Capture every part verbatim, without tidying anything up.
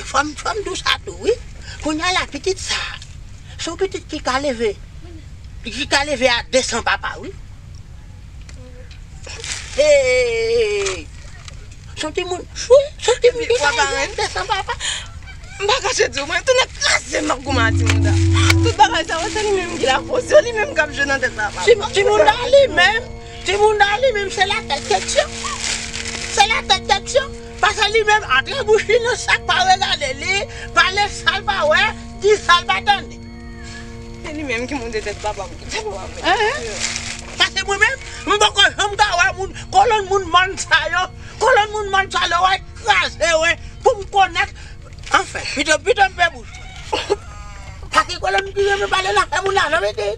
Fò m, fò m di w sa tou, wi. Kounye a la, pitit sa, se yon pitit ki ka leve, ki ka leve a de san papa, wi. Hey! Se yon timoun, wi, se yon timoun ki ka leve a de san papa. M pa kache di w, mwen tounen kraze m ap goumen a timoun sa. Tout bagay sa yo, se li menm ki la koz yo, li menm k ap jwe nan tèt papa. Ti, timoun nan li menm, timoun nan li menm, se latèt keksyon. Se latèt keksyon. Paske li menm, antre bouch li nan sak, pa regade li, pale sa l pa wè, di sa l pa tande. Se li menm ki monte tèt papa m. Tèt papa m. Hein? Paske mwen menm, m poko janm ka wè moun, kolonn moun mòn sa yo, kolonn moun mòn sa yo, wè, kraze, wè, pou m konèt. Anfen, pito, pito m fè bouch. Paske kolonn ki renmen pale nan fè moun lajan, mete.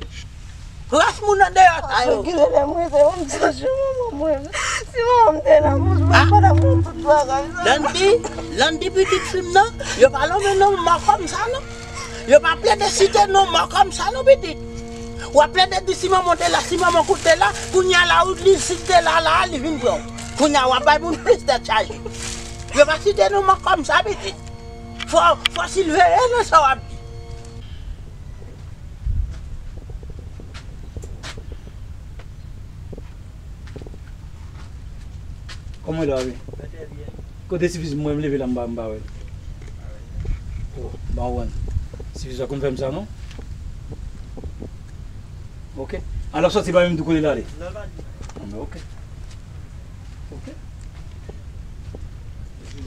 Rès moun andeyò sa yo. Ki rele mwen, se yon ti jou manman mwen. Si manman m te la, mwen, mwen pa t ap fè tout bagay sa. Landy, Landy pitit fi m nan, yo pa lonmen non mò kòm sa non. Yo pa plede site non mò kòm sa non pitit. W ap plede di si manman w te la, si manman kout te la, kounye a la ou li si te la la, li vin pran w. Kounye a w ap bay moun plis tèt chaje. Yo pa site non mò kòm sa pitit. Fò, fò siveye nan sa w ap di. Kòman w ye la, wi? Kote Sifiz mwen, m leve la, m pa, m pa wè l. Oh, m pa konprann. Sifiz pa konn fè m sa, non? Ok. Alò, sòti pa menm di kote l ale. Ah, ben, ok. Ok.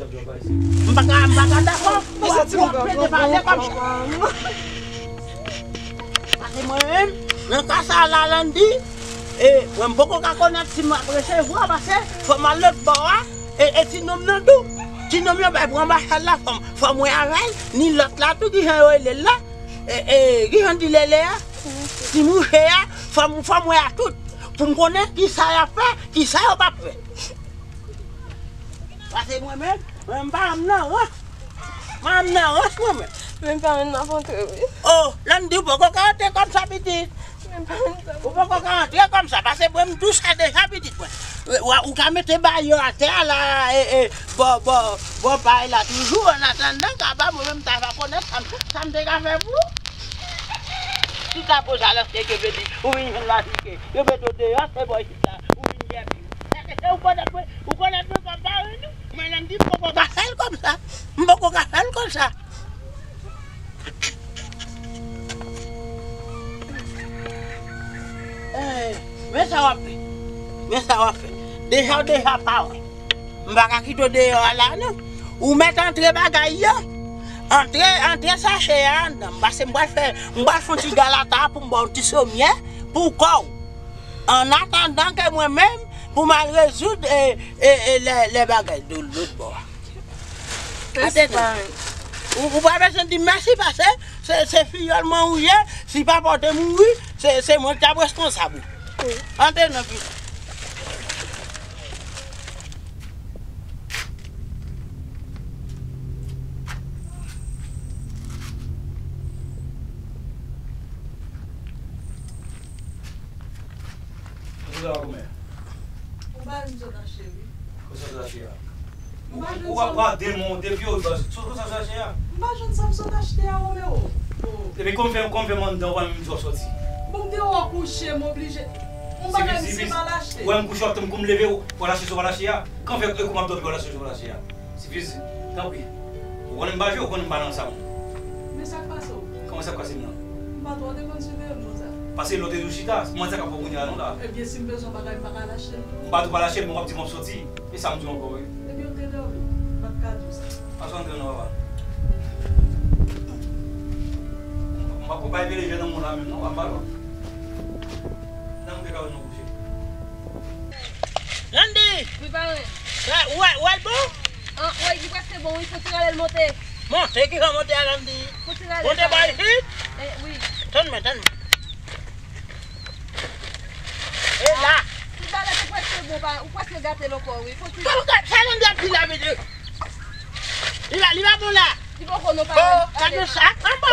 M pa ka, m pa ka dakò pou w ap, pou w ap plede pale kòmsa. Paske mwen menm, nan ka sa a la, Landy, e, mwen m poko ka konèt si m ap resevwa, paske fò m al lòt bò a, e, e ti nonm nan tou. Ti nonm yo bay pou anbasad la, fò m, fò m wè avè l, ni lòt la tou, kijan yo rele l la, e, e, kijan di Lele a, ti mouche a, fò m, fò m wè a tout, pou m konnen kisa y ap fè, kisa yo p ap fè. Paske mwen menm, mwen menm pa m nan rans. Pa m nan rans mwen menm. Men pa m nan kontre wi. Oh, Landy, ou poko ka antre kòmsa pitit. Men pa m nan. Ou poko ka antre kòmsa, paske mwen m tou sa deja pitit mwen. Ou, ou ka mete baryè atè a la, e, e, bò, bò, bò pay la toujou, an atandan, kaba mwen menm ta va konèt sa m, sa m te ka fè pou ou. Si ta poze a lòske ke vle di, ou vin jwenn la jike, yo mete w deyò, se bò isit la, ou vin jèbi. Sa se ou konèt mwen, ou konèt mwen kòm pare nou. Mwen menm di m poko ka fè l kòmsa. M poko ka fè l konsa. Eh, men sa w ap fè. Men sa w ap fè. Deja w deja pa wè. M pa ka kite w deyò a la non. Ou mèt antre bagay yo. Antre, antre sache a anndan. Paske m pral fè, m pral fè yon ti galata pou m ba w ti somyè pou kò w. An atandan ke mwen menm, pou m al rezoud, e, e, e, lè, lè bagay de lòt bò a. Mèsi, parenn. Ou, ou pa bezwen di m mèsi, paske se, se fiyòl mwen ou ye, si papa w te mouri, se, se mwen ki t ap responsab ou. Wi. Antre non, pitit. Kote w a kòmè? Ou pa di m sot achte, wi. Kote w sot achte a? Ou, ou, ou pa demon, de vyo, sot, sot achte a? M pa jwenn sa m sot achte a, Romeo. Oh. Epi kòm fè, kòm fè m anndan, ou pa menm di w ap sòti. Bon, m te wè w kouche, m oblije. Ou pa menm si m al achte. Ou wè m kouche, w ap tann kou m leve, ou al achte sa w al achte a. Kòm fè, e kou m ap dòmi, ou al achte sa w al achte a. Sifiz, tanpri. Ou konnen m pa jwe, ou konnen m pa nan sa, mwen. Men sa k pase w? Kòman sa k pase m nan? M pa twò te konn siveye m konsa. Pase lè w te toujou chita, mwen sa k ap fè w kounye a non la. Ebyen, si m bezwen bagay, m pa ka al achte l tou. M pa tou pral achte l, men w ap di m w ap soti. E sa m di w ankò, wi. Ebyen, w te dòmi. M pa t ka di w sa. Pase w antre non, papa. M pa ko bay veye jèn nan moun la menm non, w ap ba lòt. Nan moun te ka wè non kouche. Landy! Wi, parenn. Wè, wè, wè l bon? An, wi, li prèske bon, wi, fò ti rale l monte. Monte, ki jan monte a, Landy? Fò ti rale l. Monte bò isit? Eh, wi. Tann mwen, tann mwen. E la. Ti balèt ou prèske bon, pa, ou prèske gate l ankò, wi. Fò ti. Sa, sa, sa Landy ap di la, mesye? Li la, li pa bon la. Li poko non, parenn. Oh, gade sa. Anba,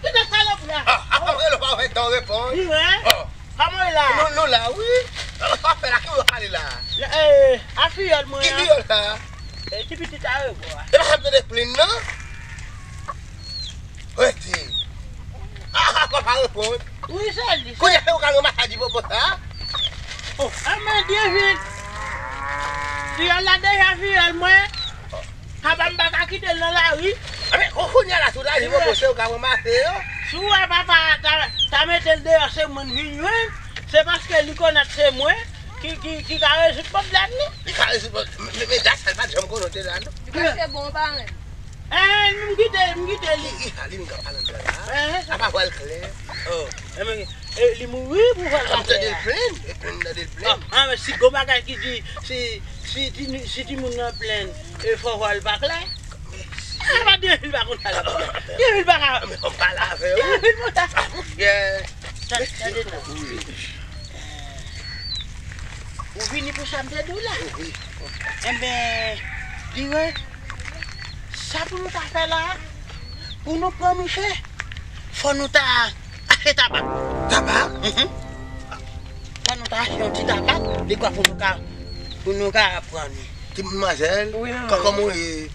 kite salòp la. Ah, ah, rele w pa wè tan reponn. Li wè? Oh. Kòman w la? Nou, nou la, wi. Sa w ap fè la, ki w ap pale la? Eh, a fiyòl mwen an. Ki fiyòl sa? Eh, ti pitit a yo, bò a. E pa sa m tande plenn nan? Mwen di. Ah, ah, papa reponn. Wi, se li. Kounye a se ou k al ranmase Ajipopo sa? Oh, a men Divin. Fiyòl la deja fiyòl mwen. Papa m pa ka kite l nan lari. A men, kou-, kounye a la, sou Ajipopo, se ou k al ranmase yo? Si w wè papa ta, ta mete l deyò, se mwen vin jwenn. Se paske li konèt se mwen ki, ki, ki ka rezoud pwoblèm li. Li ka rezoud pwoblèm. Men, men, men, dat sa, l pa t janm konnen w te la, non. Li pa se bon paran. Eh, m kite, m kite li. Ki, ki, li m ka pale de la. Eh, apa vwal klè. Oh, eh, men, eh, li mouri pou vwal klè. M tande l plenn, e pou m tande l plenn. Ah, ah, men si gon bagay ki di, si, si ti, si timoun nan plenn, e fò vwal pa klè. Ah, pa Divin pa konn sa la. Divin pa ka. Men fò m pale avè w. Divin pa ka. Yeah. Tande, tande, tande. Ou vini pou sa m te di w la? Wi. Enben, Divin, sa pou nou ta fè la, pou nou pran miche, fò nou ta achte tabak. Tabak? Mhm. Fò nou ta achte yon ti tabak, dekwa pou nou ka, pou nou ka pran li. Ti manmwazèl, wi, manman. Kòman w ye?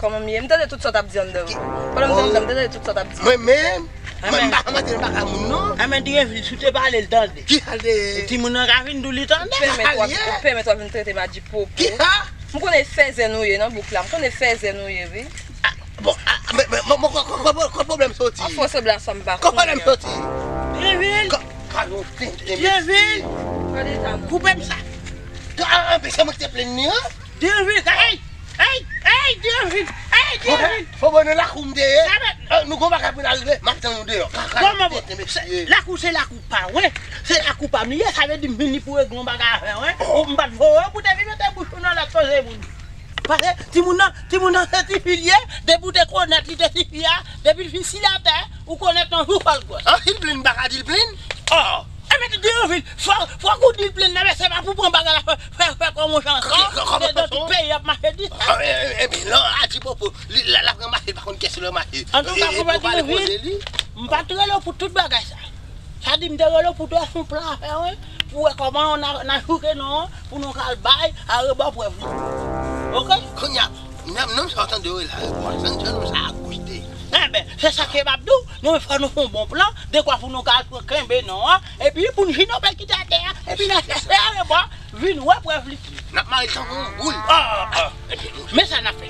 Kòman m ye? M tande tout sa w t ap di anndan, wi. Pandan m te anndan, m te tande tout sa w t ap di. Mwen menm? Mwen, m pa ka manti nan bagay moun, non. Amèn, Divin, si w te pale l tande. Kisa l te ye? Timoun nan ka vin di w li tande. Ou pèmèt w ap, ou pèmèt w ap vin trete m Ajipopo. Kisa? M konnen fèzè nou ye nan bouk la. M konnen fèzè nou ye, wi. Ah, bon, ah, men, men, men, men, kò, kò, kò, kò pwoblèm soti? An fò sanble sa m pa konnen. Kò pwoblèm soti? Divin! Kò, kò, yon tenten, Divin! Koupe m sa. Ah, ah, men se mwen ki te plenn li, an? Divin, hey! Hey! Hey, Divin! Hey, Divin! Fò bon, nan lakou m te ye. Sa mèt. Ah, nou gon bagay pou n al regle, m ap tann nou deyò. Kòman bon? Lakou se lakou pa w, wi. Se lakou pa m li ye, sa vle di m vini pou regle yon bagay avè w, wi. Ou m pa t voye w pou te vin mete bouch ou nan lòt koze moun. Paske timoun nan, timoun nan se tifi l ye, depi w te konèt li te tifi a, depi l fin silatè, ou konèt yon jou fò l gwòs. An, si l plenn, m pa ka di l plenn. Oh! Enben, Divin, fò, fò w di l plenn nan, men se pa pou pran bagay la, fè, fè, fè kòm yon jan ankò. Kòman nan tout peyi ap mache di sa. Enben, lè Ajipopo, li, l ap ranmase, l pa konn kiyès li ranmase. Antouka, konprann Divin, m pa t rele w pou tout bagay sa. Sa di m te rele w pou te fè yon plan afè, wi, pou wè kòman n a, n a jouke non an, pou nou ka al bay arebò prèv li. Oke? Kounye a, menm nonm sa w tande yo rele arebò a, sa n jwenn nonm sa a goute. Enben, se sa ke m ap di w, nou fò nou fè yon bon plan, dekwa pou nou ka al pran kenbe non an, epi pou n jinope kite atè a, epi n al chèche arebò, vin wè prèv li. N ap mare l tankou yon boul. Ah, ah. Men sa n ap fè.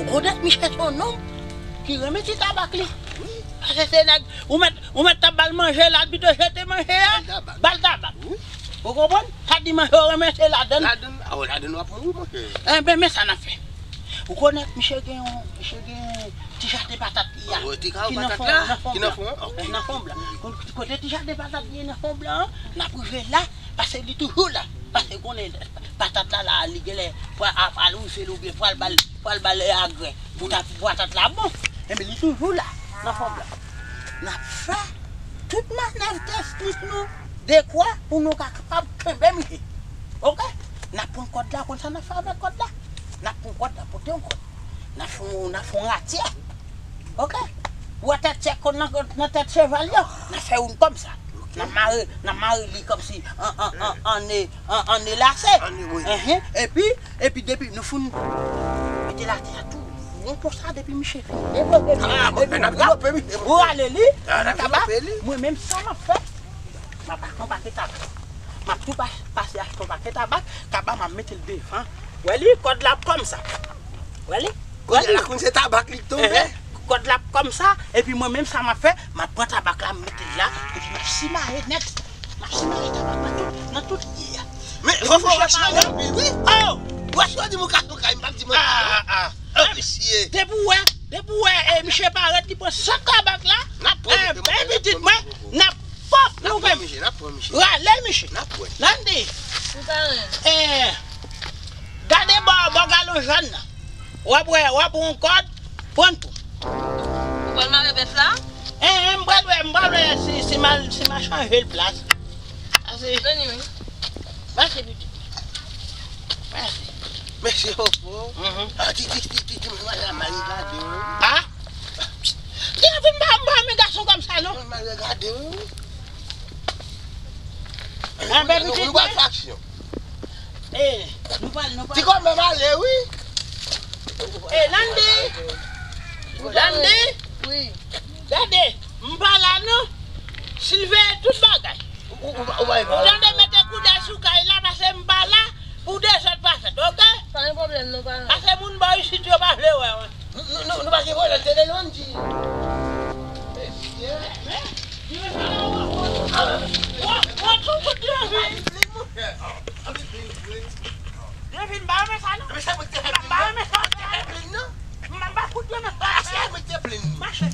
Ou konnen Michel se yon nonm ki renmen ti tabak li. Paske se nèg, ou mèt, ou mèt t ap ba l manje, l al pito jete manje a, ba l tabak. Ou konprann? Sa di manje w renmen se ladann. Ladann, awo, ladann w ap mouri, monchè. Enben, men sa n ap fè. Ou konnen misye gen yon, misye gen yon ti jaden patat li a. Ki nan fon, nan fon blan. Nan fon blan. Kote ti jaden patat li ye nan fon blan an, n ap rive la, paske li toujou la. Paske konnen patat la, la, li genlè pral, pral rive l oubyen pral ba l, pral ba l angren. Pou ta, pou patat la bon. Enben, li toujou la, nan fon blan. N ap fè tout manèv teknik nou dekwa pou nou ka kapab kenbe misye. Oke? N ap pran kòd la, konn sa n ap fè avèk kòd la? N ap pran kòd la, pote yon kòd. N ap fè yon, n ap fè yon ratyè. Oke? Ou wè tèt chèk kòd nan, nan tèt cheval yo? N ap fè youn kòm sa. N ap mare, n ap mare li kòmsi an, an, an, an ne, an, an ne lase. An ne, wi. Enhen. Epi, epi depi nou fin mete l atè a tou won konsa, depi misye fin. Ah, bon, epi n ap w ap, galope, wi. W rale li, ah, n ap kaba, galope li. Mwen menm sa m ap fè, m ap achte yon pakèt tabak. M ap tou pa-, pase achte yon pakèt tabak, kaba m ap mete l devan. W wè li, kòd la ap kòmsa. W wè li? Kounye a la, kounye se tabak li k tonbe. Ehe. Kòd la ap kòmsa, epi mwen menm sa m ap fè, m ap pran tabak la, m mete l la, epi m ap simaye nèt. M ap simaye tabak nan tout, nan tout pye a. Men, epi fò, fò, misye wòch la parèt. Anpil, wi. Oh! Wòch yo di m ou ka son kay, m p ap di mwen. Ah, ah, ah. Oh, mesye. Depi w wè, depi w wè, eh, misye parèt, li pran sak tabak la. N ap pran, eh, misye, eh, pitit mwen, n ap pòp nou menm. N ap pran misye, n ap pran misye. Rale misye. N ap pran. Landy. Wi, parenn. Eh, gade bò, bò galon jòn nan. W ap wè, w ap wè yon kòd, pran tou. Ou pral mare bèf la? Eh, eh, m pral wè, m pral wè si, si m a, si m a chanje l plas. Ase. Vini, wi. Mèsi, pitit. Mèsi. Mesye Fofo. Mhm. Ah, ti, ti, ti, ti, ti, mwen la mari gade w. Ah? Ti, ti, m pa, m pa renmen gason kòmsa, non. Mwen mari gade w. Ah, bèbi, nou, nou pral fè aksyon. Eh, nou pral, nou pral. Ti kòmè m ale, wi. Eh, Landy. Landy. Wi. Gade, m pa la, non. Siveye tout bagay. Ou, ou, ou, ou pa, ou pa. Ou tande, mete koudèy sou kay la, paske m pa la pou dezòd pa fèt, oke? Pa gen pwoblèm, non, paran. Paske moun bò isit yo pa vle wè, wè. Nou, nou, nou, nou pa gen pwoblèm, se de Landy. Mesye. Wè, wè, wè, wè, wè, wè, wè, wè, wè, wè, wè, wè, wè, wè, Devin, m pa renmen sa, non. Men se mwen ki te fè plenn nan. M pa renmen sa. M pa, m pa fout renmen sa. Se mwen ki te fè plenn nan. Mache.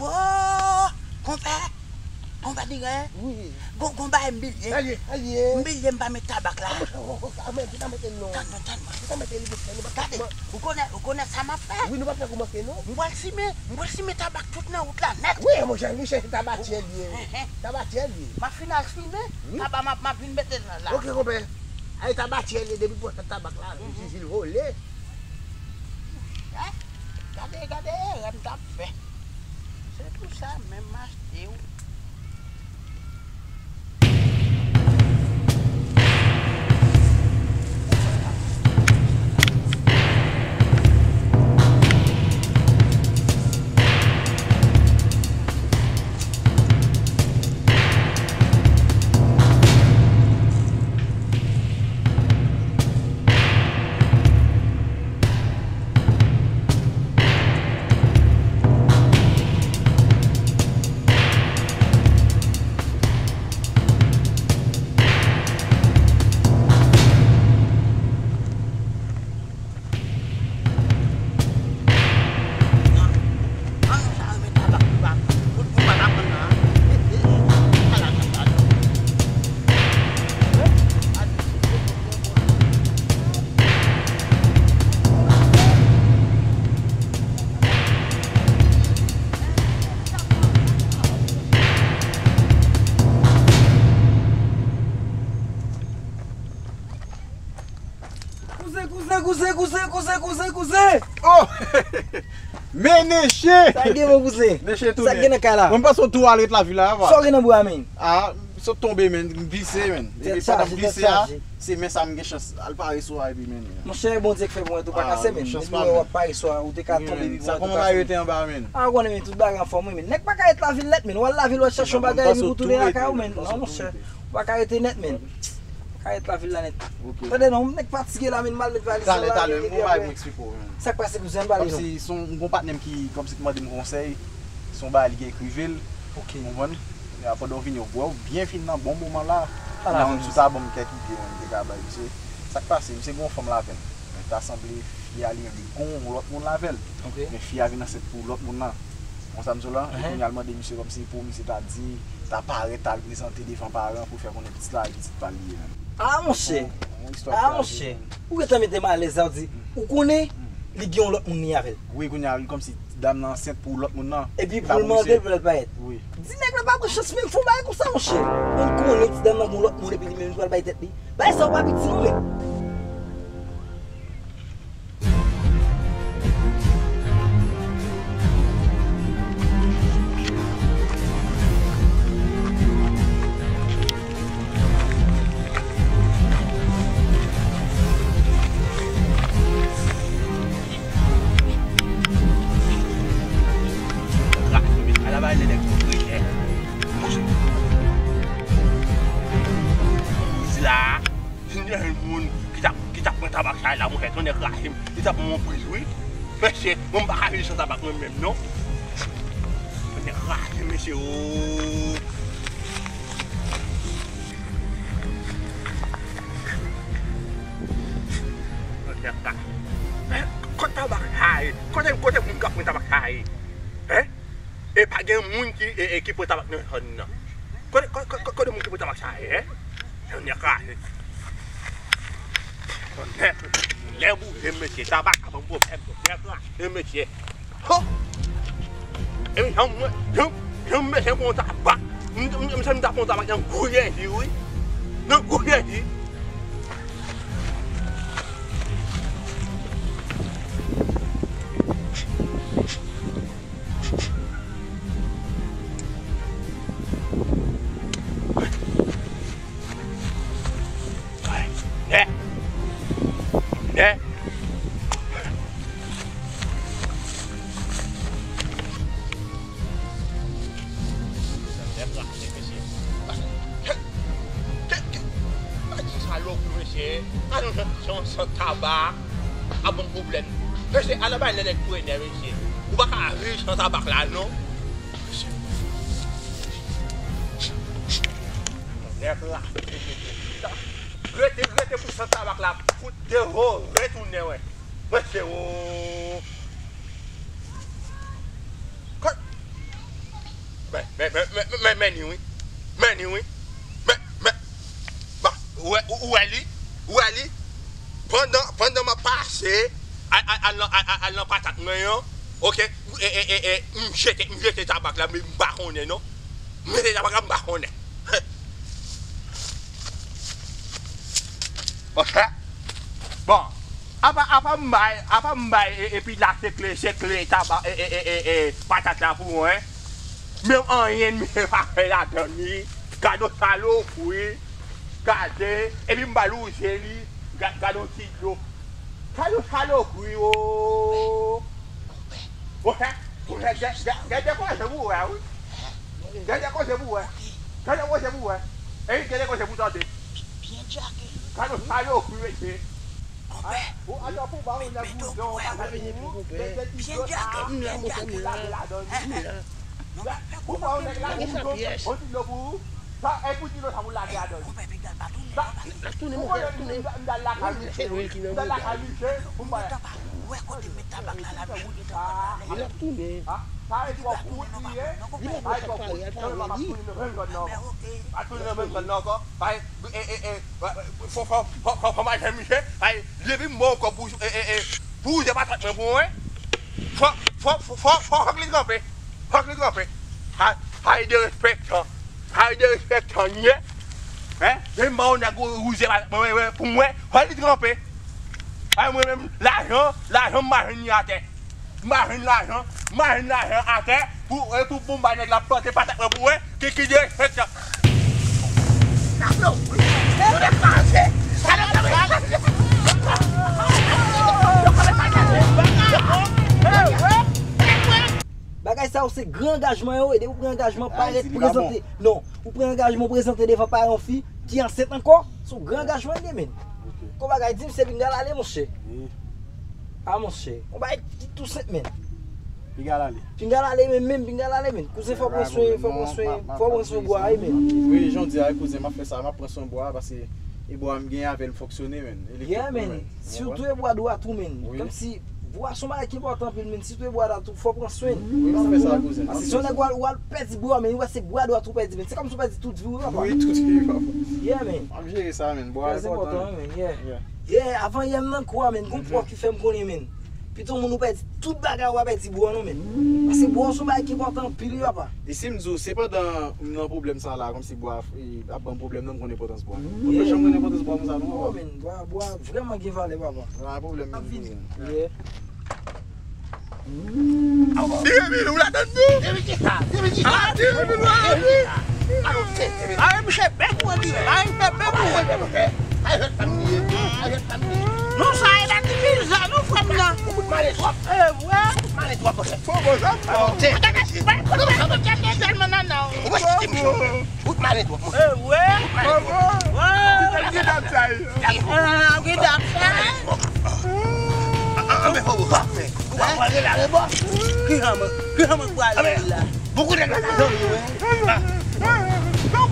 Oh, konpè, konpè Diren, wi, gon, gon bagay m bliye. Sa l ye, sa l ye? M bliye m pa met tabak la. Tann mwen, tann mwen. Ou pa mete li pou fè, nou pa... Gade, ou konnen, ou konnen sa m ap fè. Wi, nou p ap fè kou manke, non. M pral simen, m pral simen tabak tout nan wout la nèt. Wi, monchè, li chèche tabatyè l ye. Tabatyè l ye. M ap fin al simen, wi, tabak m ap, m ap vin mete nan la. Ok, konpè. Ay, tabatyè l ye, depi pran tabak la, mhm, li vole. Gade, gade erè m t ap fè. Se pou sa menm m achte w. Kouzen, kouzen, kouzen, kouzen, kouzen, kouzen, kouzen, kouzen. Oh! Men Neche! Sa gen, mon kouzen? Neche tounen. Sa gen nan kay la? Mwen, m panse w tou al ret lavil la, papa. Sa w gen nan bra, men? Ah, sot tonbe, men. M glise, men. Epi pandan m glise a, se men sa m gen chans al pare sou a, epi, men. Monchè, Bondye k fè pou mwen tou, pa kase, men. Depi w ap pare sou a, ou te ka tonbe, epi w tou kase. Sa kòman bagay yo te anba, men? Ah, ou konnen, men, tout bagay anfòm, wi, men. Nèg pa ka ret lavil nèt, men. W al lavil, w al chèche yon bagay, epi w tounen lakay ou, men. Non, monchè. Ou pa ka rete nèt, men. Ou pa ka rete lavil la nèt. Ok. Tande non, m nèk fatige la, men, m al met valiz la. Talè, talè, m gon bagay pou m eksplike w, men. Sa k pase, kouzen, m pale non. Kòmsi se yon, m gon patnè m ki, kòmsi ki mande m konsèy, se yon bagay li gen k rive l. Ok. Ou konprann? Kounye a, pandan w vini, w wè w byen fin nan bon moman la. Ala, kounye a, menm si w ta ban m kèk ide, mwen, m te ka bay misye. Sa k pase, misye gon fanm l avè l. Men ta sanble fi a li menm li gon lòt moun l avè l. Ok. Men fi a vin ansent pou lòt moun nan. Konn sa m di w la? E kounye a l mande misye kòmsi pou misye ta di, ta parèt, ta al prezante devan paran pou fè konnen pitit la e pitit pa l li ye menm. Ah, monchè! Yon istwa trajik. Ah, monchè! Ou gentan mete m alèz la, w di, ou konnen li gen yon lòt moun li avè l. Wi, kounye a, li kòmsi dam nan ansent pou lòt moun nan. Epi pou l mande l pou l al parèt. Wi. Di nèg la pa pran chans menm fè yon bagay konsa, monchè. Mwen konnen ti dam nan gon lòt moun epi li menm li pral bay tèt li. Bagay sa yo pa piti non, men. Ala bay nèg tou prejè. Sila. Gen moun ki t ap, ki t ap pran tabak sa la, monchè, tonnè kraze m. Li t ap pran yon priz, wi. Mesye, mwen m pa ka viv san tabak mwen menm, non. Tonnè kraze, mesye, o. Tonnè kraze. Kote tabak sa ye? Kote, kote moun k ap pran tabak sa ye? Hein? E pa gen moun ki, e, e, ki pran tabak nan zòn nan. Kote, kote, kote, kote moun ki pran tabak sa ye, hein? Tonnè kraze. Tonnè, tonnè bouje, mesye. Tabak la ban m pwoblèm, tonnè kraze, mesye. Ho! E jan mwen, jan, jan mesye pran tabak, m, m, m, m ta pran tabak nan gwo yèji, wi. Nan gwo yèji. Nè! Nè! Nè kraze, mesye. Gade yon salopri, mesye. Gade yon jan, jan, jan tabak ap ban m pwoblèm. Mesye, ala bay nènèk prenè, mesye. Ou pa ka viv san tabak la, non. Mesye. Nèg la. Rete, rete pou san tabak la. Fout devore tounen, wè. Mesye, o. Kot? Men, men, men, men, men, men ni wi. Men ni wi. Men, men, bon, ou wè, ou, ou wè li? Ou wè li? Pandan, pandan m ap pase, al, al, al, al, al, al nan patat mwen yo, oke? E, e, e, e, m jete, m jete tabak la, men m pa konnen non. M jete tabak la, m pa konnen. Bon, sa, bon, apa, apa m bay, apa m bay, e, epi la sekle, sekle taba, e, e, e, e, e, patat la pou mwen. Menm anyen misye pa fè ladan li. Gade yon salopri. Gade, epi m ba l wouze li. Ga-, gade yon ti dlo. Gade yon salopri, o. Monchè, monchè, gen, gen, gen de koze pou wè, wi. Gen de koze pou wè. Gen de koze pou wè. E gen de koze pou tande. Byen djake. Gade yon salopri, mesye. Konpè. Ou atò pou ba yon nèg wouze yon bagay pou ou. Byen djake, byen djake. Ou lave ladan li. Ou ba yon nèg la wouze yon ti dlo pou ou. Sa, e pou dlo sa pou lage ladan li. Konpè, piga l pa tounen non, paske. L ap tounen, monchè, l ap tounen. M, m, m dal lakay misye, wi. M dal lakay misye pou m bay. Ou wè kote m met tabak la, l ap jwe. Li ap tounen. Sa e twòp wout li ye. Li pa konn sa k pare, al pale, li. Pa tounen nan menm zòn nan ankò. Pa tounen nan menm zòn nan ankò. Bay, e, e, e, fò, fò, fò, fò, fò m al jwenn misye. Bay, depi m ba w kòb pou, e, e, e, pou wouze patat mwen pou mwen. Fò, fò, fò, fò, fò, fòk li tranpe. Fòk li tranpe. Ay, ay, derespektan. Ay, derespektan, ye. Hein? Depi m ba w nèg wouze patat mwen, mwen, mwen, pou mwen, fòk li tranpe. Ay, mwen menm, lajan, lajan m pa jwenn li atè. M pa jwenn lajan, m pa jwenn lajan atè pou, e, pou, pou m bay nèg la plante patat mwen pou wè ki, ki derespektan. Bagay sa yo se gran angajman yo, e depi w pran angajman, parèt, prezante. Non, ou pran angajman, prezante devan paran yon fi ki ansent ankò, se yon gran angajman li ye, men. Kon bagay di m se pinga l ale, monchè. A, monchè. Yon bagay ki tou senp, men. Pinga l ale. Pinga l ale, men, men, pinga l ale, men. Kouzen, fò pran swen, fò pran swen, fò pran swen bwa, wi, men. Wi, jan w di a, wi, kouzen, m ap fè sa, m ap pran swen bwa, paske e bwa m gen avè l fonksyone, men. Yeah, men. Sitou e bwa dwat ou, men. Kòmsi bwa se yon bagay ki enpòtan anpil, men. Sitou e bwa dwat ou, fò pran swen. Wi, m ap fè sa, kouzen. Paske si yon nèg w al, w al pèdi bwa, men, ou wè se bwa dwat ou pèdi, men. Se kòmsi w pèdi tout vi w, papa. Wi, tout vi, papa. Yeah, men. M ap jere sa, men. Bwa enpòtan, men. Yeah. Yeah, avan yè m nan kou a, men, gon pwòf ki fè m konnen, men. Pito moun ou pèdi tout bagay, ou pa pèdi bwa non, men. Paske bwa se yon bagay ki enpòtan anpil, wi, papa. E si m di w, se pandan m nan pwoblèm sa la, kòmsi bwa, e, ap ban m pwoblèm nan, m konn enpòtans bwa. Mwen pa janm konn enpòtans bwa konsa non, papa. Non, men, bwa, bwa vrèman gen valè, papa. Pa gen pwoblèm, men, kouzen. Yeah. Jeremi, ou ladann tou? Jeremi, kisa? Jeremi, kisa? Ah, Jeremi, nou ladann tou? Jeremi, kisa? Alò, se, se, se. Ay, misye bèk ou andidan. Ay, misye bèk ou. Ay, jwèt pa m li ye. Ay, jwèt pa m li ye. Non, sa e la ki viza, non, frè m nan. Ou kout male twòp. E, vre. Ou kout male twòp, monchè. Bon, bon, sa bon. Alò, se, se, se. Ou pa kout male twòp, monchè. Ou pa kite m cho. Ou pa kite m cho. Ou t malen twòp, monchè. E, wè. Ou t malen twòp. Wè. Ki tan ki dam sa ye? Ah, ki dam sa ye? Ah, ah, men fò w fè. Ou pa pral rele arebò. Ki jan mwen, ki jan mwen pral rele la? Bokou nèg la ka zanmi w,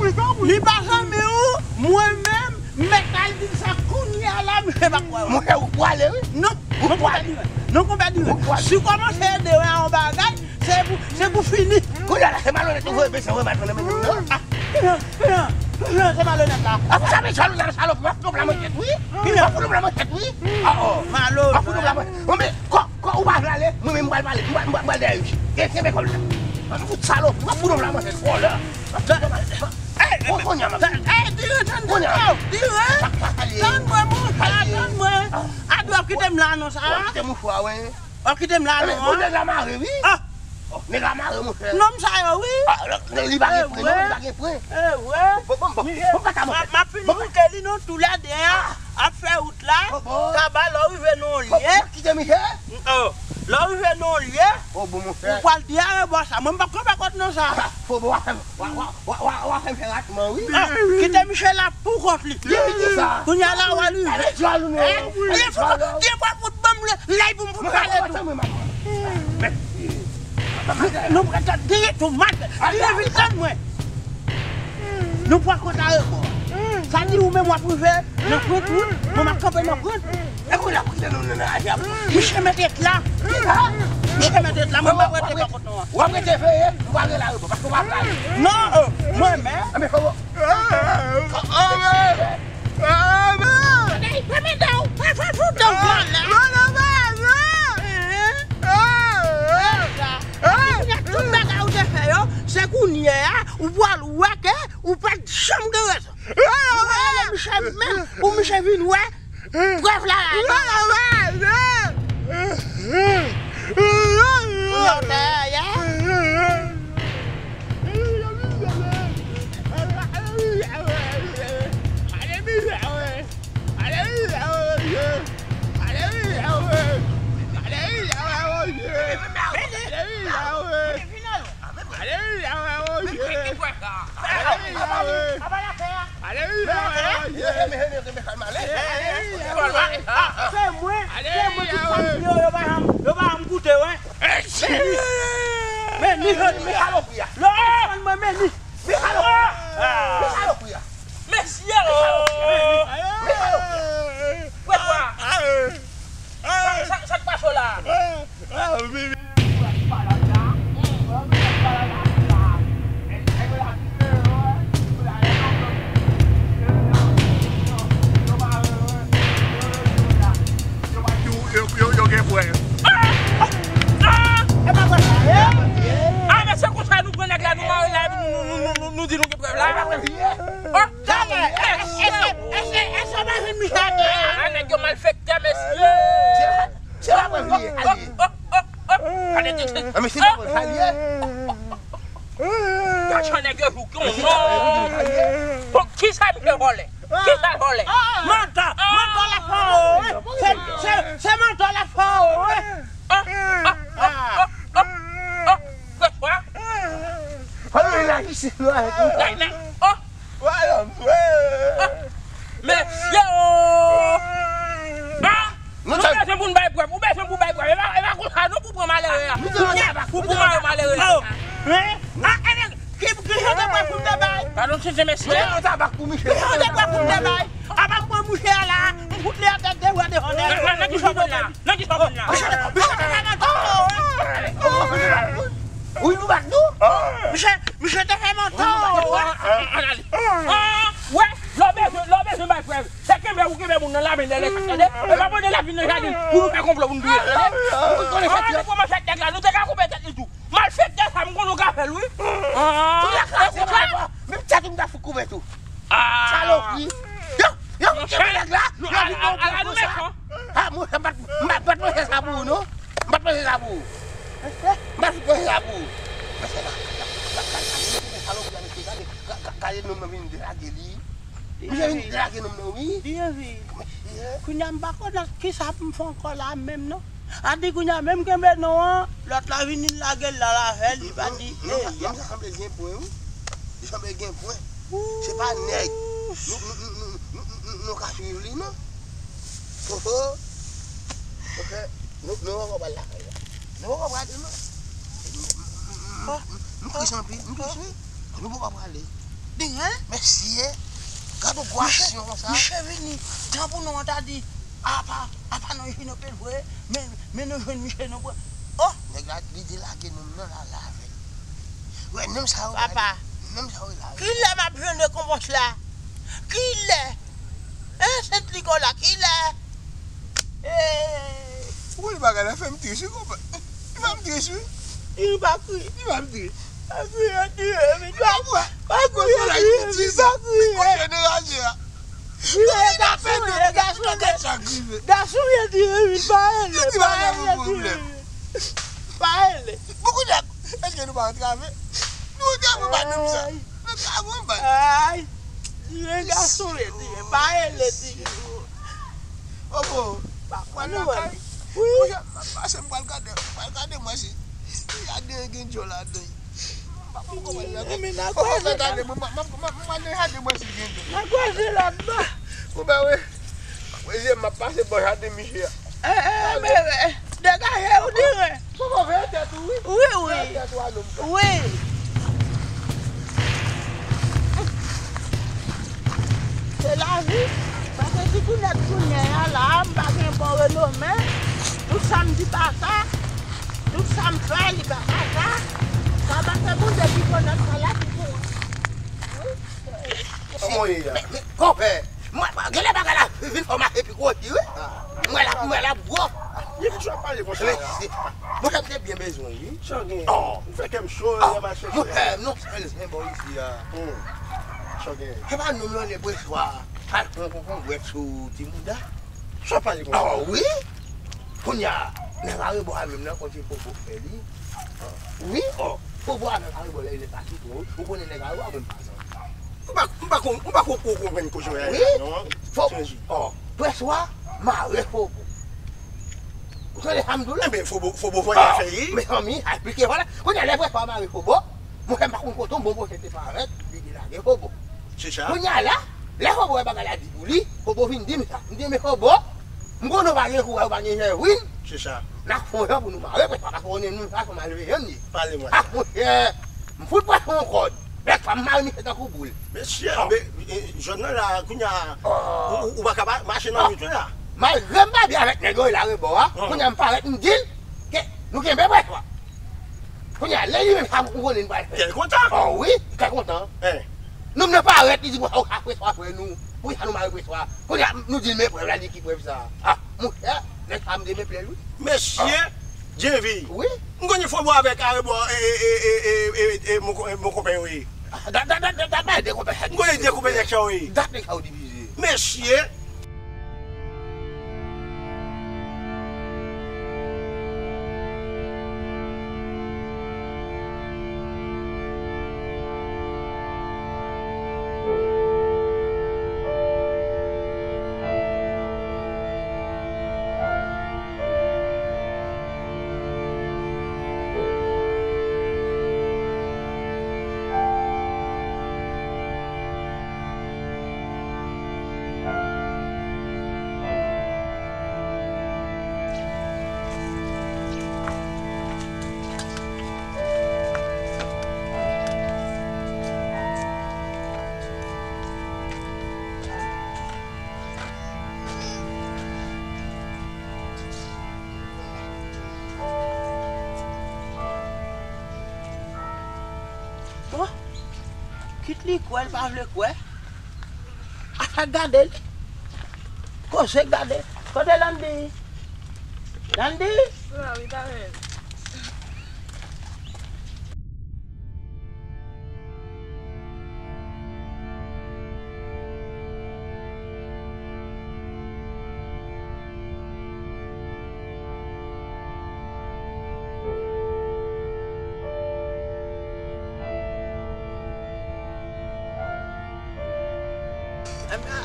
wi. Li pa zanmi w, mwen menm, m mèt al di l sa kounye a la, misye pa kwè w. Monchè, ou prale, wi. Non, non, konpè di mwen. Non, konpè di mwen. Si w kòmanse ede w a yon bagay, Se pou, se pou fini. Kounye a la, se malonèt ou voye bezwen remèt mwen nan men nèg nan. Ah, kijan, kijan, kijan se malonèt la? Ah, pou sa, men salopri, salopri, m ap fout w lamanchèt, wi. M ap fout w lamanchèt, wi. Ah, oh. Malonèt. M ap fout w lamanchèt. Bon, men, kò, kò, ou pa vle ale, mwen menm, m pral pale, m pral, m pral dèyè Richi. Gen, gen, men kòb la. M ap fout salopri, m ap fout w lamanchèt, vòlè. M ap fout w lamanchèt. Bon, kounye a, m ap. Ey, dire, tann, tann, dire. Tann mwen, monchè, tann mwen. Adou ap kite m la, non, sa. W ap kite mouchwa, wi. W ap kite m la, non, an? Bon, nèg la mare, wi. Ah! Oh, nèg la mare, monchè. Nonm sa yo, wi. Ah, li pa gen pwen, non, li pa gen pwen. E vre. Bon, bon, bon, bon, kaka, monchè. M ap fin bouke li, non, toulède a. Ap fè wout la. Kaba, lè w rive nan yon lye. Kite misye. Oh, lè w rive nan yon lye, ou pral di arebò sa. Mwen, m p ap kanpe kot non sa. Fobo, w ap fè m, w ap fè m fè ratman, wi. Ah, kite misye la pou kont li. Kounye a la, w al rive. Gen pou, gen pou fout ban m lè, lè pou m fout pale tou. Nou pral tann, diri tou, mal, diri vin tann mwen. Nou pral kont arebò. Sa di ou menm w ap rive nan pwent wout, mwen m ap kanpe nan pwent. E kounye a pou kite nou nan raje a pou. Misye mete tla. Kisa? Misye mete tla. Mwen pa prete pa kot nou an. W ap rete veye, m pral rele aeropò, paske w pa prale. Non, mwen menm. Anben, fò w. Tande, fèmen dan w, fè, fè, fè dan w vòlè. Tout bagay ou te fè yo, se kounye a, ou pral wè ke ou pa t janm gen rezon. Ou rele misye menm, pou misye vin wè prèv la la. Kounye a w ta ye. Se mwen, se mwen tout sa m di yo, yo pa janm, yo pa janm koute, wi. Men ni jodi, men salopri a. Lè w konprann mwen, men ni. Men salopri a. Men salopri a. Mesye o! Wè kwa? Sa, sa, sa k pase w la? Yo, yo, yo, yo gen pwen. Ah! Ah! Ah, men se konsa nou pran nèg la, nou mare la, epi nou, nou, nou, nou, nou, nou di nou gen prèv la. Oh! Talè, èske, èske, èske w pa jwenn misye atè a? Ah, nèg yo malfektè, mesye. Se pa, se pa prèv li ye, sa l ye. Oh, oh, oh, oh. Gade, gade, gade. Ah, men se pa prèv, sa l ye. Gad jan nèg yo jouke w non. Bon, kisa misye vòlè? Kisa l vòlè? Mantò, mantò l ap fè w, wi. Se, se, se mantò l ap fè w, wi. Fò nou vin la jistis nou avèk nou. Mesye o! Ah! Nou bezwen pou n bay prèv. Ou bezwen pou bay prèv. E pa, e pa konsa non pou pran malere a. Pou pran malere a. Men, ah, e men, ki, ki jan de prèv pou m te bay? Padon, tchentche, mesye. Ki jan de prèv pou m te bay? Apa m pran mouche a la, m fout li atè de bra devan nèg yo. Nan, nan, nan ki sa w konn la? Nan ki sa w konn la? Misye, misye te fè mantò, wi. Wi, nou bat nou. Misye, misye te fè mantò, wi. Ann ale. Ah, wè, lè w bezwen, lè w bezwen bay prèv. Se kenbe ou kenbe moun nan lamen dèyè, tande? E pa pote l ap vin nan jaden pou nou fè konplo pou nou touye l, tande? Ou konnen fèt yo. Nou pran manchèt nèg la, nou te ka koupe tèt li tou. Malfektè sa, m konnen w ka fè l, wi. Ah, e konsa. Menm tèt ou m ta fout koupe tou. Ah. Salopri. Yo, yo, kenbe nèg la. Yo vin nan pwen konsa. Ah, monchè, m pa t, m pa t, m pa t panse sa pou ou, non. M pa t panse sa pou ou. M pa t panse sa pou ou. Mesye la, gade, gade, gade, gade, gade, gade, gade nonm nan vin delage li. Misye vin delage nonm nan, wi. Li anvi. Kounye a m pa konnen kisa pou m fè ankò la menm non. A di kounye a menm kenbe non an, lòt la vini lage l la l avè l, li pa di eya. Nonm sa sanble gen pwen, wi. Li sanble gen pwen. Se pa nèg. Nou, nou, nou ka swiv li, non. Oho. Ok. Nou, nou poko pral lakay la. Nou poko prale, non. M, m, m, m, m tris anpil, m tris, wi. Nou poko prale. Di, hein? Mesye, gad yon gwasyon konsa. Misye vini, tan pou nou an ta di, apa, apa nou jwenn anpil vre, men, men nou jwenn misye nou pran. Oh! Nèg la, li delage nonm nan la, la avè l. Wè, nonm sa yo. Papa. Nonm sa yo la. Kilè m ap jwenn rekonpans la? Kilè? Hein, Sent Nikola, kilè? Eh. Ou konnen bagay la fè m tris, wi, konpa. Li fè m tris, wi. Li pa kriye. Li fè m tris. Pa kriye, tire vit. Pa, pa kriye, tire vit, pa kriye. Li konnen raje a. Tire gason, tire gason. Gason, tire vit, pa rele, pa rele, tire vit. Pa rele. Èske nou pa antrave? Nou antrave pa menm jan. Nou antrave anba. Ay. Tire gason, tire, pa rele, tire. Opo, pa pran lakay. Wi. Monchè, m ap pase, m pral gade, m pral gade mwen si, si jaden an gen djòl ladan. M pa konprann la. Fò fè gade, mwen, m ap, m ap, m ap, m ap gade mwen si gen djòl. N a kwaze lòt bò. Ou ben wi. Mesye, m ap pase bò jaden misye a. Eh, eh, men, eh, degaje ou dire. Poko veye tèt ou, wi. Wi, wi. Veye tèt ou a nonm sa. Wi. Se lavi. Paske si tou nèt kounye a la, m pa gen bon renome. Tout sa m di pa sa. Sa m fè li pa kaka. Sa pa fè moun de ki konn nan sa la ki pou. Wi. Kòman w ye a? Men, men, konpè, mwen, mwen, genlè bagay la vin fè w mache pi gwo, wi. Mwen la, mwen la gwo. Li vin jwe pale konsa la. Mwen, m te byen bezwen, wi. Sa w gen? Oh. Ou fè kè m cho, oh, lè mache. Mwen, non, sèlman bò isi a. Hmm. Sa w gen? Se pa nou menm le preswa. Al pran konkonbwèt sou ti mouda. Sa w pale konsa? Oh, wi. Kounye a, nèg arebò a menm nan, kote fobo fè li. Wi, oh, fobo a nèg arebò lè li pati tou, ou konnen nèg arebò a konn pase. M pa, m pa kon-, m pa ko-, ko-, konprann koze w la non. Wi, fo-, oh, preswa mare fobo. Ou tande sa m di w la? Enben, fobo, fobo vòlè fè li. Mezanmi, a esplike vòlè. Kounye a, lè preswa mare fobo, mwen, m pa konn kote yon bon pwochè te parèt, li te lage fobo. Se sa. Kounye a la, lè fobo wè bagay la di pou li, fobo vin di m sa. M di, men fobo, m konnen w pa gen kouraj, w pa gen jèvrin. Se sa. N ap fè yon jan pou nou mare preswa, paske w konnen nou sa se malveyan n ye. Pale mwen sa. Ah, monchè, m fout pran yon kòd. Preswa m mare misye tankou boul. Mesye, oh, men, e, zòn nan la, kounye a, oh, ou, ou pa ka pa mache nan nwit la. Malgre m pa byen avèk nèg yo, e la rebò a, oh, kounye a m parèt, m di l ke nou kenbe preswa. Kounye a, lè li menm sa, ou konnen n pral fè. Kè l kontan. Oh wi, kè kontan. Eh. Nou menm parèt, li di, bon, ou ka preswa frè nou. Poukisa nou mare preswa? Kounye a, nou di l, men prèv la, li di ki prèv sa? Ah, monchè, nèg sa m te men plè l, wi. Mesye, ah, Djevi. Wi. M konnen fobo avèk arebò, e, e, mon ko-, e, mon konpè yo ye. Ah, dat, dat, dat, dat, dat, de konpè sa. M konnen de konpè nèg sa yo ye. Dat nèg sa yo divize. Mesye. Bon, kit li kwè, l pa vle kwè. Afè gade l. Koze gade. Kote Landy? Landy? La, wi, parèy.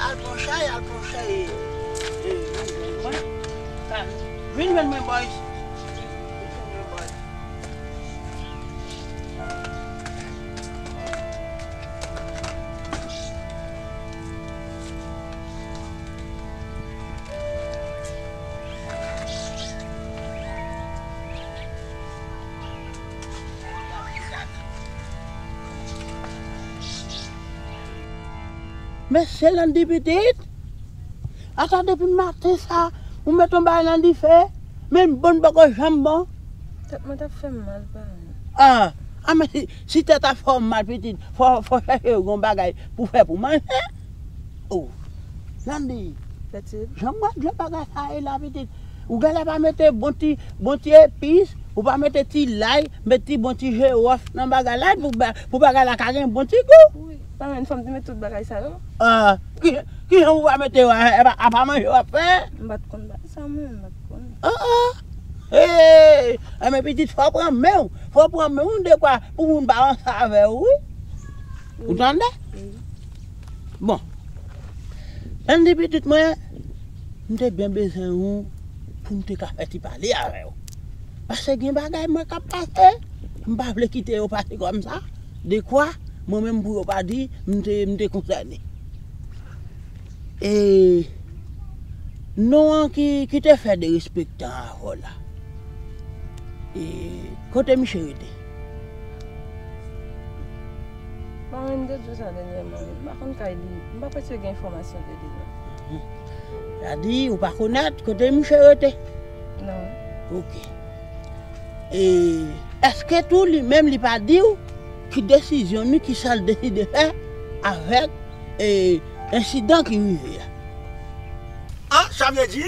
Al pran chay, al pran chay. E, vin jwenn mwen. Vin jwenn mwen, boys. Mesye Landy pitit, ata depi maten sa, ou met yon bagay nan dife, men bon poko janm bon. Tèt mwen t ap fè m mal, paran. Ah, ah, men si, si tèt ap fè w mal, pitit, fò, fò chèche yon bagay pou fè pou manje. Oh, Landy, jan m wè dlo bagay sa ye la, pitit, ou genlè pa mete bon ti, bon ti epis, ou pa mete ti lay, met ti bon ti jiwòf nan bagay la pou ba-, pou bagay la ka gen bon ti gou. Wi, paran, fò m te met tout bagay sa yo. Ah, ki, kijan ou va mete yo a, a, a pa manje w ap fè? M pa t konn bagay sa, mwen, m pa t konn. Ah, ah. Hey, enben pitit, fò w pran men w, fò w pran men w dekwa pou moun pa ranse avè w, wi. Ou tande? Wi. Bon. Landy pitit mwen, m te byen bezwen ou pou m te ka fè ti pale avè w. Paske gen bagay mwen k ap pase, m pa vle kite yo pase kòmsa. Dekwa, mwen menm pou yo pa di, m te, m te konsène. E non an ki, ki te fè derespektan avè w la. E kote misye rete? Paran, m te di w sa dènyèman, wi. M pa konn kay li. M pa kwè si yo gen enfòmasyon de li, non. Mhm. Sa di, ou pa konèt kote misye rete? Non. Ok. E èske tou li menm li pa di w ki desizyon ni, ki sa l deside fè avèk, e, ensidan ki rive a? An, sa vle di,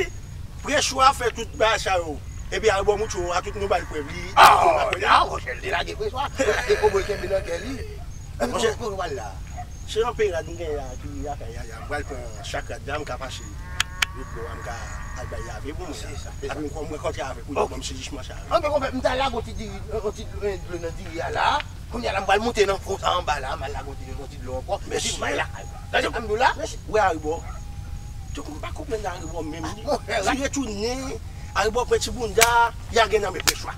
Preswa fè tout bagay sa yo. Epi Arebò mouche a, tout nou ba l prèv li. Ah, la, monchè, li lage Preswa. Li lage kobo l kenbe nan kè li. Epi kote, kote w al la? Se yon pye rad m gen la, ki lakay Yaya. M pral pran chak rad la, m ka pase lòt bò a, m ka al bay lave pou mwen. Se sa, se sa. Epi m kon-, mwen kontre avèk ou, li ban m se jisman sa. An, men konpè, m ta lage yon ti diri, yon ti dlo nan diri a la. Kounye a la, m pral monte nan fon sa anba la, m al lage yon ti, yon ti dlo ankò. Epi m al lakay mwen. Tande, an nou la? Wè Arebò. Tankou m pa konprann Arebò menm. Li retounen, Arebò pran ti bounda, y a gen nan men Preswa.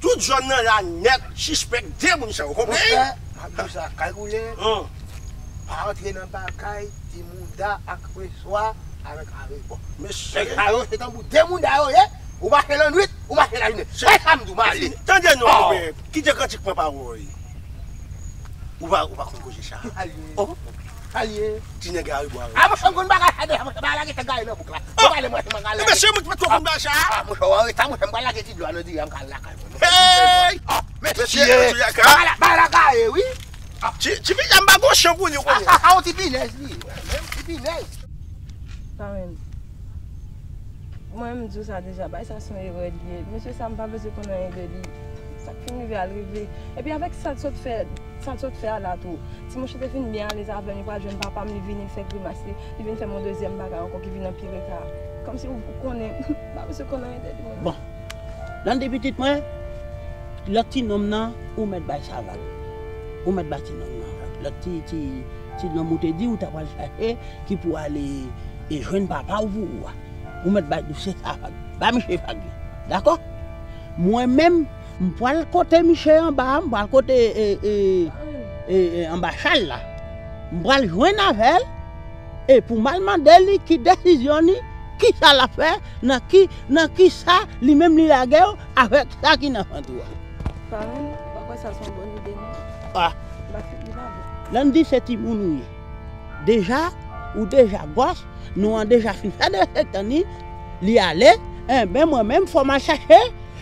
Tout zòn nan la nèt sispèk de moun sa yo, konprann? Monchè, m ap di w sa, kalkile. Pa antre nan bagay ti bounda ak Preswa avèk Arebò. Mesye. Nèg sa yo se tankou de bounda yo ye, ou mache lannwit, ou mache lajounen. Se sa m di w, m ale. Tande non, konpè, kite kantik pran pawòl. Ou pa, ou pa konn koze sa. Alye. Oh. Alye. Ti nèg Arebò. A, monchè, m konn bagay sa deja, monchè, bagay la gentan gaye nan bouk la. Oh. Ou pale mwen, se mwen k al lage. Mesye, mwen, mwen twò konn bagay sa. A, monchè, w areta, monchè, m pral lage ti dlo a nan diri a, m ka al lakay mwen. Hey! Mesye, mesye, bagay la, bagay la gaye, wi. Ti, ti piga m pa gon chan pou li, ou konnen. A, sa, sa, yon ti pinèz, li. Menm ti pinèz. Parenn. Mwen menm m di w sa deja, bagay sa se yon erè li ye. Mesye sa m pa bezwen konn anyen de li. Sa k fin rive a l rive. Epi avèk sa l sot fè, sa l sot fè a la tou. Ti monche te fin byen alèz avè m, li pral jwenn papa m, li vini, li fè grimas li, li vin fè m yon dezyèm bagay ankò ki vin anpire ka. Kòmsi w konnen, m pa bezwen konn anyen de li mwen. Bon. Landy pitit mwen, lòt ti nonm nan, ou mèt bay sa vag. Ou mèt bay ti nonm nan vag. Lòt ti, ti, ti nonm ou te di ou ta pral chache, ki pou ale e jwenn papa w pou ou a. Ou mèt bay dosye sa vag. Bay misye vag li. Dakò? Mwen menm, m pral kote misye anba a, m pral kote, e, e, e, e, anba chal la. M pral jwenn avè l, e pou m al mande li ki desizyon ni, ki sa l ap fè, nan ki, nan ki sa li menm li lage w avèk sa ki nan vant ou a. Parenn, m pa kwè sa se yon bòn ide, non. Ah. M pa fin, li pa bon. Landy se timoun ou ye. Deja, ou deja gwòs, nou an deja fin fè de setan ni, li ale, enben mwen menm fò m al chache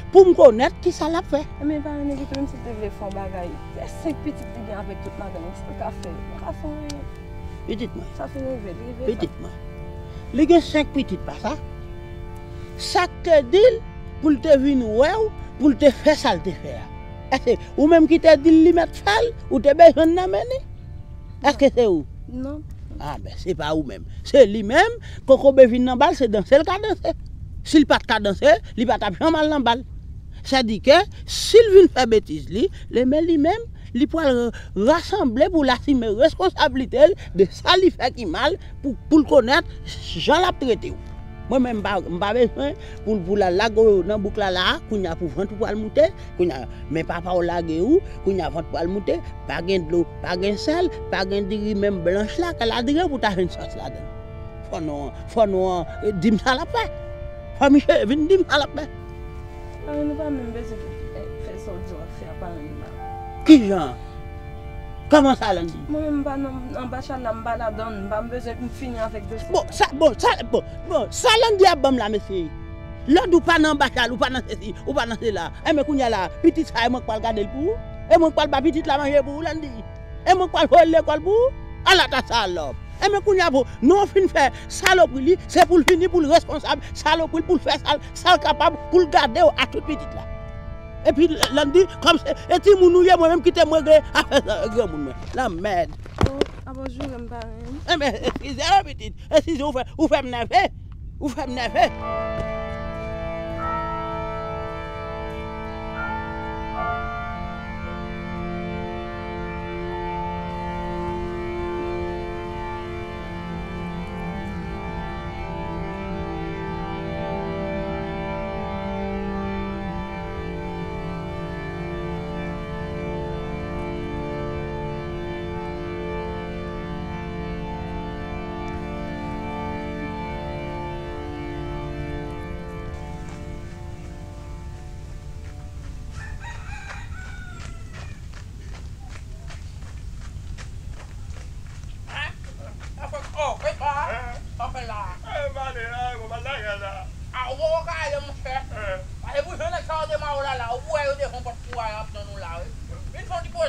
pou m konèt ki sa l ap fè. Enben parenn, evite menm si l te vle fè yon bagay. Se senk pitit li gen avèk tout madanm li, sa l ka fè? Li pa ka fè anyen. Pitit mwen. Sa fin rive, li rive sa. Pitit mwen. Li gen senk pitit pa sa. Sa k te di l pou l te vin wè w, pou l te fè sa l te fè a? Èske ou menm ki te di l li mèt fè l, ou te bezwen l nan men li? Èske se ou? Non. A, ben, se pa ou menm. Se li menm, kokobe vin nan bal, se danse l ka danse. Si l pa t ka danse, li pa t ap janm al nan bal. Sèdike, si l vin fè betiz li, enben li menm, li pral rasanble pou l asime responsablite l de sa li fè ki mal, pou, pou l konèt jan l ap trete w. Mwen menm, m pa, m pa bezwen pou, pou l al lage w nan bouk la la a, kounye a pou vant ou pral moute, kounye a men papa w lage ou, kounye a vant pral moute, pa gen dlo, pa gen sèl, pa gen diri menm blanch la, kè la diri pou ta jwenn sans ladan l. Fò nou, fò nou an, e, di m sa l ap fè. Fò misye vin di m sa l ap fè. Parenn, nou pa menm bezwen fè, fè sa w di w ap fè a, parenn, m pa. Kijan? Kòman sa, Landy? Mwen menm, m pa nan, anba chal la, m pa ladan l, m pa, m bezwen m fini avèk dosye. Bon, sa, bon, sa, bon, bon, sa Landy ap ban m la, mesye. Landy, ou pa nan anba chal, ou pa nan sesi, ou pa nan sela. Enben, kounye a la, pitit sa, e mwen k pral gade l pou ou? E mwen k pral ba pitit la manje pou ou, Landy? E mwen k pral voye l lekòl pou ou? Ala ta salòp. Enben, kounye a, bon, nou fin fè salopri li, se pou l vini, pou l responsab, salopri l, pou l fè sa l, sa l kapab, pou l gade w ak tout pitit la. Epi, Landy, kòm se, e timoun ou ye, mwen menm kite m regle afè granmoun mwen. Lanmèd. Oh, apa w joure m parenn? Enben, eskize, pitit. Eskize, ou fè, ou fè m nève. Ou fè m nève.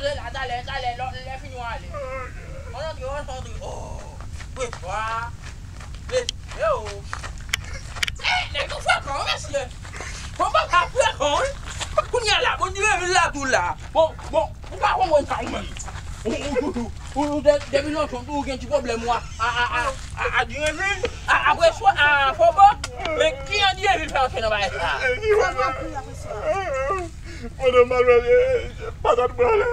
Talè, talè, talè, lè, lè fini w ale. Ann antre, ann antre. Oh, preswa. Preswa, yo. Eh, nèg yo frekan, wi, mesye. Bon, papa frekan, wi. Kounye a la, bon, di revil la tou la. Bon, bon, ou pa konprann sa ou menm. Ou, ou, ou, ou, ou, de-, depi lontan, ou gen ti pwoblèm, ou a, a, a, a, a, a, di revil, a, a, preswa, a, fobo. Men ki jan di revil fè antre nan bagay sa? Sa va pri, a, preswa. Pandan m al wè, eh, patat pran la.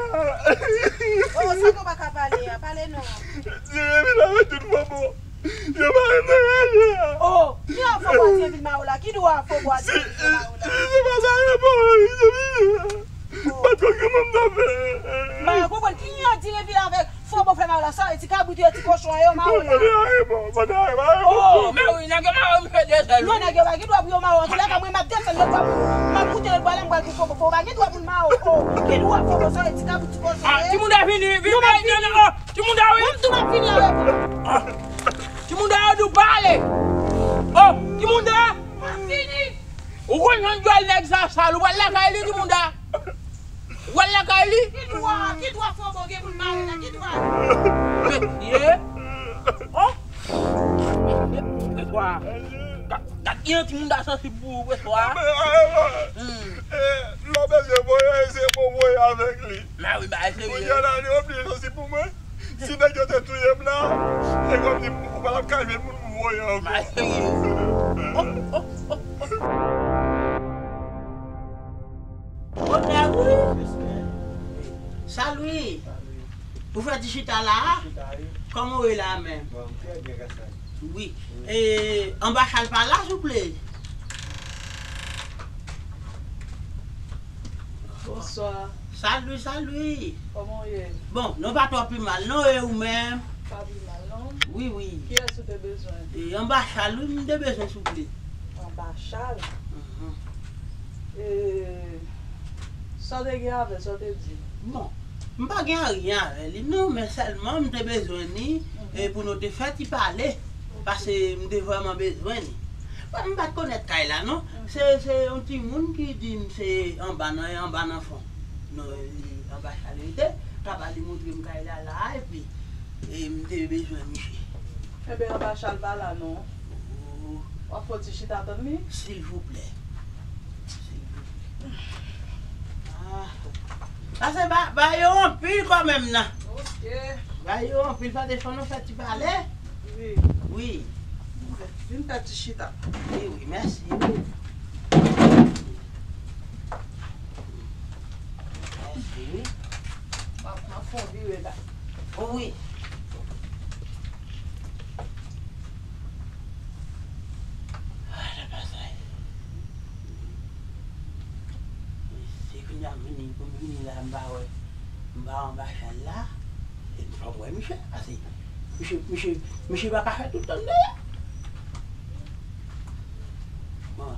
Oh, sa nou pa ka pale a, pale non. Jeremi la mete tout fò bon. Yo pa renmen raje a. Oh, ki afo bwa Jeremi ma ou la? Ki dwa afo bwa Jeremi ma ou la? Si, si se pa sa, yo pa renmen raje a. Oh. Patwon gen moun nan fè. Ma, konprann ki yon Jeremi avèk Fò bon fè ma ou la, sa, e ti kabrit yo, e ti kochon yo, ma ou la. Mande a repo, mande a repo. Oh, men wi, nèg yo ma ou, m fè de sèl. Non, nèg yo pa gen dwa pou yo ma ou. Antoulèka, mwen, m ap desann, yo dwa pou m ap koute yo, bwè la, m pral pou fò bon, fò bon, pa gen dwa pou l ma ou. Oh, gen dwa fò bon, sa, e ti kabrit, ti kochon yo. Ah, timoun da vini, vini, non, m ap vini. Oh, timoun da wi. Mwen, m tou m ap vini avèk ou. Ah, timoun da yo di w pale. Oh, timoun da. M ap vini. Ou konn jan djòl nèg sa sal, ou pral lakay li, timoun da. Ou pral lakay li. Ki dwa, ki dwa fò bon gen pou l mare la, ki dwa? Mesye. Oh. Mesye, preswa. Gad, gad kijan timoun da sansib pou ou, preswa. Hmm. Eh, lè w bezwen voye, se pou w voye avèk li. Mè wi, bagay serye. Kounye a la, li oblije sansib pou mwen. Si nèg yo te touye m la, e kòmsi ou pa t ap ka jwenn moun pou voye ankò. Mè serye. Oh, oh, oh, oh. Bonè wi. Salut. Ou fè ti chita la a? Kòman w ye la menm? Bon, trè byen, grasas. Wi. E, anbachal pa la, souple? Bonswa. Salut, salut. Kòman w ye? Bon, nou pa twò pi mal, non, e ou menm? Pa pi mal, non. Wi, wi. Kiyès ou te bezwen? E, anbachal, wi, m te bezwen, souple. Anbachal? Mhm. E, sa w te gen avè l, sa w te di? Bon, m pa gen anyen avè li, non, men sèlman m te bezwen li, mhm, e pou nou te fè ti pale, paske m te vrèman bezwen li. Bon, m pa t konèt kay la, non. Mhm. Se, se yon timoun ki di m se anba nan, anba nan fon. Non, li anba chalite, papa li montre m kay la la, epi, e, m te bezwen misye. Enben, anba chal pa la, non. Oh. W ap fè yon ti chita tann li? Silvouplè. Silvouplè. Ah. Pase ba, ba yo anpil kanmenm nan. Ok. Ba yo anpil, pa te fè nou fè ti pale. Wi. Wi. Vin fè ti chita. Wi, wi, mèsi, wi. Mèsi, wi. M ap, m ap fè yon vire la. O wi. Ah, la pa sa. Se kounye a m vini, pou m vini la, m pa wè. M pa anba chal la. E m fò m wè misye, pase misye, misye, misye pa ka fè tout tan dèyè. Bon,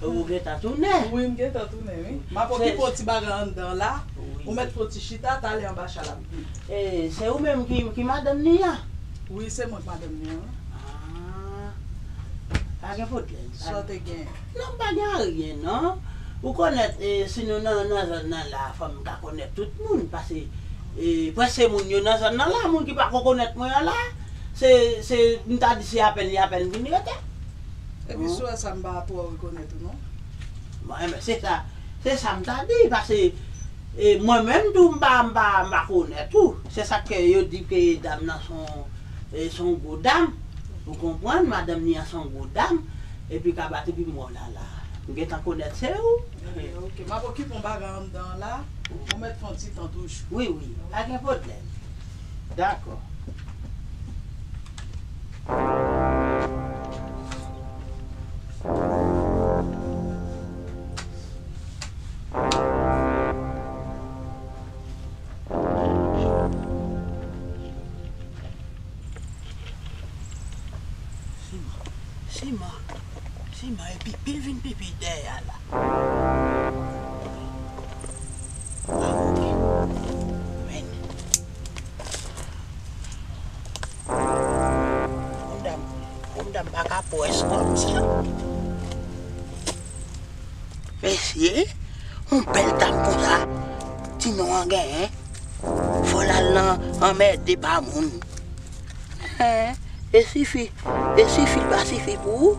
ou gentan tounen? Wi, m gentan tounen, wi. M ap okipe yon ti bagay anndan la. Wi. Ou mèt fè yon ti chita, talè anba chal ap vini. E, se ou menm ki, ki madanm li an? Wi, se mwen k madanm li an. Ah, pa gen pwoblèm. Sa w te gen? Non, m pa gen anyen, non. Ou konèt, e, si nou nan, nan zòn nan la, fò m ka konèt tout moun, paske, e, prèske moun yo nan zòn nan la, moun ki pa ko konèt mwen an la, se, se, m ta di se apèn li apèn vin rete. Epi si w wè sa, m pa twò rekonèt ou, non. Bon, enben, se sa, se sa m ta di, paske, e, mwen menm tou, m pa, m pa, m pa konèt ou. Se sa k fè yo di ke dam nan se yon, e, se yon gwo dam. Ou konprann, madanm li an se yon gwo dam. Epi kabat epi mò la la. M gentan konèt se ou. Ebyen, ok. M ap okipe yon bagay anndan an la. Ou mèt fè yon ti tan toujou. Wi, wi. Pa gen pwoblèm. Dakò. Siman, siman, siman, epi pil vin pipi dèyè a la. Ah, ok. Men. Yon dam, yon dam pa ka pwès kòmsa. Mesye, yon bèl dam konsa, ti non an genyen. Fò l al nan anmède pa moun. Hen, e sifi, e sifi l pa sifi pou ou?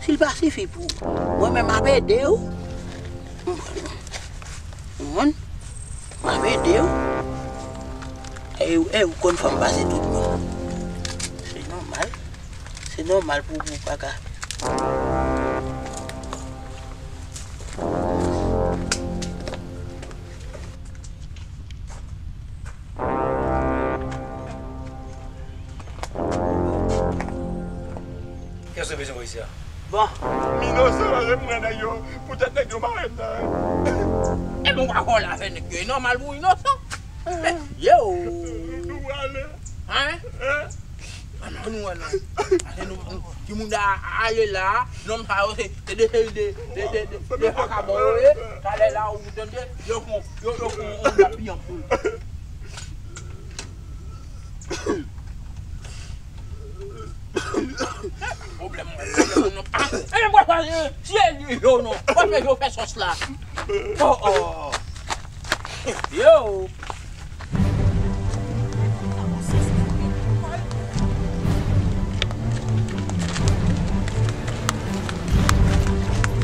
Si l pa sifi pou ou, mwen menm m ap ede w. Ou konprann? M ap ede w. E, e ou konn fanm pase tout moun. Se nòmal. Se nòmal pou, pou pa ka. Kiyès ou bezwen wè isi a? Bon. M inosan, mwen, m pran nèg yo. Poutèt nèg yo mare m nan. E bon, pa vòlè avèk nèg yo, e nòmal pou w inosan. Yo. Nou prale. Hein? Hein? Ann, ann, nou wè non. Pase nou, nou, timoun a, a, ale la, nonm sa yo se, se de seri de, de, de, de, de vakabon yo ye. Talè la, ou tande, yo fon, yo, yo fon, on dap byen pou. Pwoblèm, pwoblèm, non. Ah, e mwen pa, eh, si e li, yo, non. Mwen fè yo fè sòs la. Oh, oh. Yo.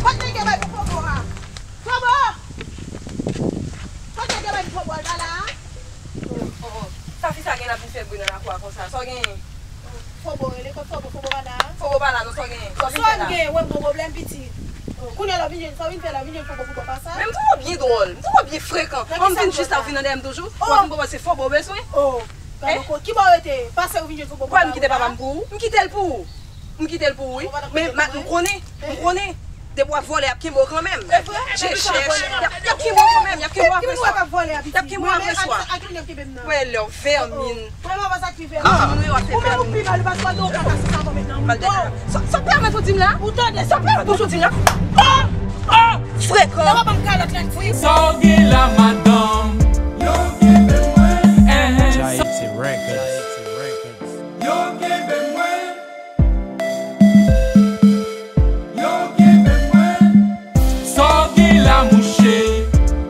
Kot nèg yo bay pou Fobo a? Fobo! Kot nèg yo bay pou Fobo a, l pa la a? Oh, oh, oh. Sa fi sa gen la vin fè bri nan lakou a konsa? Sa w genyen? Fobo rele, kot Fobo, Fobo pa la a? Fobo pa la, non, sa w genyen? Sa w vin fè la? Sa w genyen, wè m gon pwoblèm, pitit. Kounye a la w vin jwenn, sa w vin fè la, w vin jwenn Fobo pou papa sa? Men m twò byen dwòl, m twò byen frekan. An m vin jis la, w vin nan dèyè m toujou. W ap vin papa se Fobo w bezwen? Oh, gade ankò, ki bò w rete? Pase w vin jwenn Fobo papa ou la? Poukwa m kite papa m pou ou? M kite l pou ou. M kite l pou ou, wi. Men m konnen, m konnen. Depi w ap vòlè, y ap kenbe w kanmenm. Je chèch. Y ap, y ap kenbe w kanmenm, y ap kenbe w apre swa. Y ap kenbe w apre swa. Wè lè w vèmin. Ou menm ou pi mal pase w, ou ka pase sa ankò mentnan. Sa, sa pèmèt ou di m la? Sa pèmèt ou di m la? Oh! Oh! Frekan! Sa w gen la, madanm? Yo kenbe mwen. Enhen. Sa Yo kenbe mwen. Yo kenbe mwen. Sa w gen la, mouche?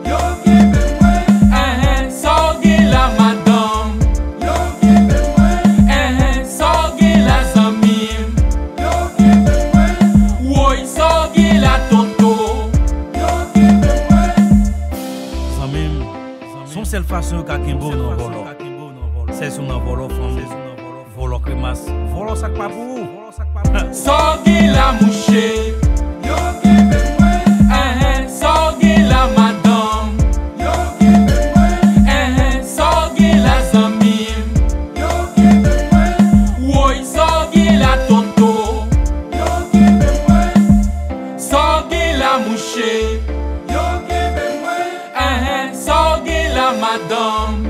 Yo kenbe mwen. Enhen, sa w gen la, madanm? Yo kenbe mwen. Enhen, sa w gen la, zanmi m? Yo kenbe mwen. Woy, sa w gen la, tonton? Yo kenbe mwen. Zanmi m, se yon sèl fason yo ka kenbe w nan vòlò. Se si w nan vòlò fanm, vòlò kremas, vòlò sa k pa pou ou. Sa w gen la, mouche? Yo kenbe mwen. Enhen, sa w gen la, madanm? Yo kenbe mwen. Enhen, sa w gen la, zanmi m? Yo kenbe mwen. Woy, sa w gen la, tonton? Yo kenbe mwen. Sa w gen la, mouche? Yo kenbe mwen. Enhen, sa w gen la, madanm?